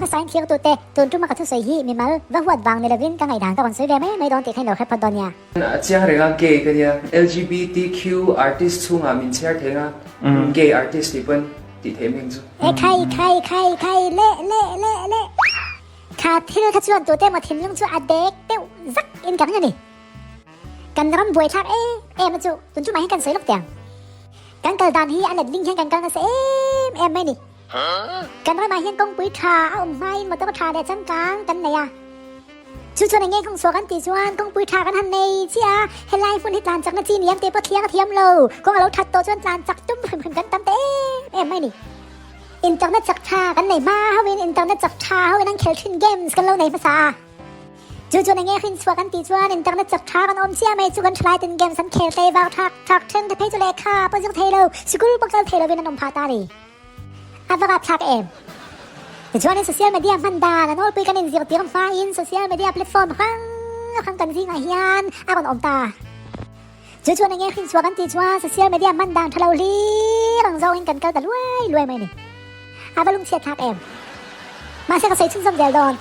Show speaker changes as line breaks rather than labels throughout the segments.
hmasain thlirtute, tun tuma ka thusawi hi mimal va huat vang ni lovin ka ngaihdan ka rawn sawi ve mai mai dawn tih kha in lo hre phawt dawn nia.
A chiang reng a, gay ka nia. LGBTQ artist chhungah min chhiar thei nga, gay artist tih pawn tih theih mai ang chu.
E khai khai khai khai leh leh leh leh. Kha thil kha chuan tute emaw thinlung chu a dek deuh zak in ka ring a ni. Kan ram buaithlak em em a chu tun tumah hian kan sawi lawk teh ang. Kan kal dan hi a let ling hian kan kal nasa em em mai a ni. Kan ramah hian kawngpui tha a awm hmain motor tha leh changkang kan nei a. Chu chuan eng nge kawngsuah kan tih chuan kawngpui tha kan han nei chiah a, helai hmun hi tlan chakna chi niam tih pawh thliang a thiam lo. Kawng a lo that tawh chuan tlan chak tum hrim hrim kan tam ta em em mai a ni. Internet chak tha kan nei hma hoin internet chak tha hoin an khel thin games kan lo nei hmasa a. Chu chuan enge hrin chhuah kan tih chuan internet chak tha kan awm chiah mai chu kan thalai ten games an khel tlei vang thak thak then te phei chu lehkha pawh zir thei lo, sikul pawh kal thei lovin an awm phah ta a ni. A va rapthlak em? Tichuanin social media hman dan a nawlpui kan inzirtir hmain social media platform hrang hrang kan zingah hian a rawn awm ta. Chu chuan enge hrin chhuah kan tih chuan social media hman dan tha lo hlir ang zawngin kan kal ta luai luai mai a ni. A va lungchhiat thlak em? Mahse ka sawi chhunzawm zel dawn.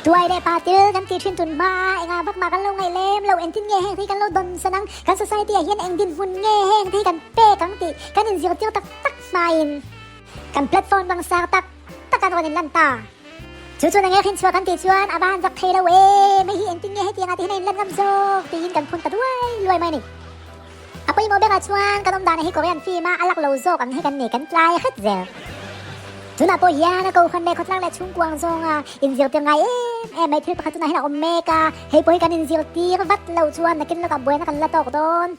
Tuai leh pa til kan tih thin tun hma a engah vak mah kan lo ngaih lem lo, engtin nge heng hi kan lo dawn san ang, kan society ah hian eng dinhmun nge heng te hi kan pek ang tih kan inzirtir tak tak hmain kan platform langsar tak tak an rawn inlan ta. Chu chuan enge hrinchhuah kan tih chuan a va han zak thei lo em, hei hi engtin nge hetiang ah te hian a inlan ngam zawk tiin kan phun ta duai luai mai a ni. A pawimawh berah chuan kan awm danah hi Korean film a a lak lo zawk ang hi kan ni, kan tlai hret zel. Tunah pawh hian a kohhran leh khawtlang leh chhungkuang zawnga inzirtir ngai em em mai thil pakhat tunah hian a awm mek a, hei pawh hi kan inzirtir vat loh chuan nakin lawkah buaina kan la tawk dawn.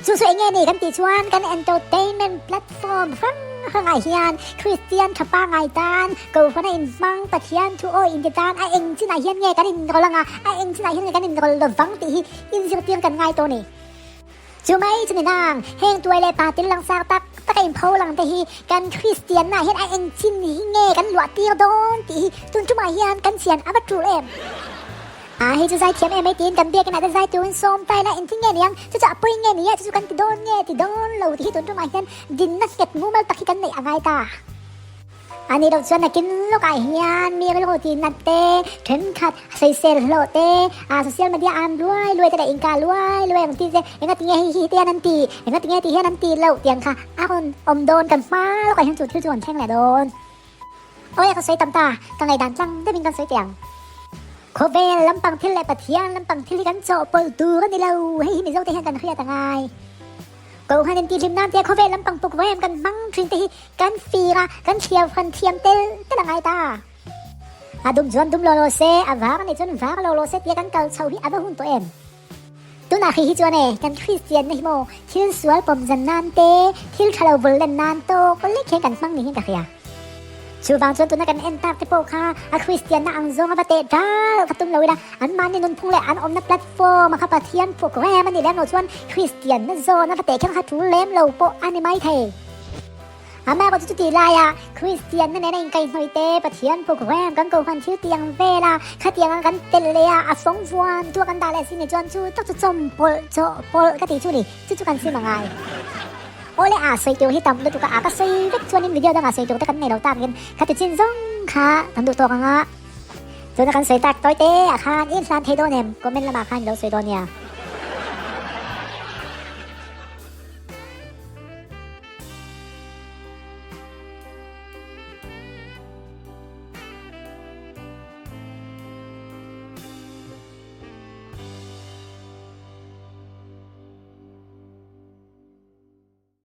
Chu chu enge ni kan tih chuan kan entertainment platform hrang hrangah hian Kristian tha pangngai tan kohhrana inhmang Pathian thu awi inti tan a eng chinah hian nge kan inrawlh anga a eng chinah hian nge kan inrawlh lovang tih hi Inzirtir kan ngai tawh a ni. Chu mai chu ni nang, heng tuai leh pa til langsar tak tak a inpho lang te hi kan Kristianna hian a engchin hi nge kan luah tir dawn tih hi tun tumah hian kan chian a va tul em. A hei chu zai thiam em mai tiin kan biakinah te zai turin sawm ta ila engtin nge niang, chu chu a pawi nge ni e, chu chu kan ti dawn nge ti dawn lo tih hi tun tumah hian dinna nghet mumal tak hi kan neih a ngai ta. A nih loh chuan nakin lawkah hian mi rilru tih nat te, thenkhat sawisel hlawh te, ah social media an luai luai te leh inkah luai luai ang tih te, engati nge hei hi heti hian an tih, engati nge tih hian an tih loh tih ang kha a rawn awm dawn kan hma lawkah hian chu thil chu an thleng leh dawn. Awi ka sawi tam ta, ka ngaihdan tlang deuhin kan sawi teh ang. Khawvel lampang thil leh Pathian lampang thil hi kan chawhpawlh tur a ni lo, hei hi Mizote hian kan hriat a ngai. Kohhran intihhlim nan te khawvel lampang program kan hmang thin te hi kan fir a, kan thliau hran thiam tel tel a ngai ta. A dum chuan dum law law se, a var a nih chuan var law law se tia kan kal chho hi a va hun tawh em? Tunah khi hi chuan e, kan Kristian na hi maw thil sual pawm zan nan te, thil tha lo vul len nan tawk lek hian kan hmang ni hian ka hria. Chuvang chuan tuna kan en tak te pawh kha a Kristianna ang zawng a va teh dal kha tum lo ila, anmahni nunphung leh an awmna platform a kha Pathian program a nih lem lo chuan Kristianna zawn a va teh kher kha tul lem lo pawh a ni mai thei. Amaherawh chu chutih laia Kristianna nena inkaihhnawih te, Pathian program kan kohhran thil tih ang vela khatianga kan tel leh a, a fawng vuan tu a kan dah leh si ni chuan chu tak chu chawmpawlh chawhpawlh ka tih chu ni, chu chu kan sim a ngai. Awle a sawi tur hi tam lutuk a, a ka sawi vek chuanin video dangah sawi tur te kan nei lo takin ka ti chin zawng kha kan duh tawk ang a. Tuna kan sawi tak tawi te ah khan i inhlan thei dawn em? Comment lamah khan i lo sawi dawn nia.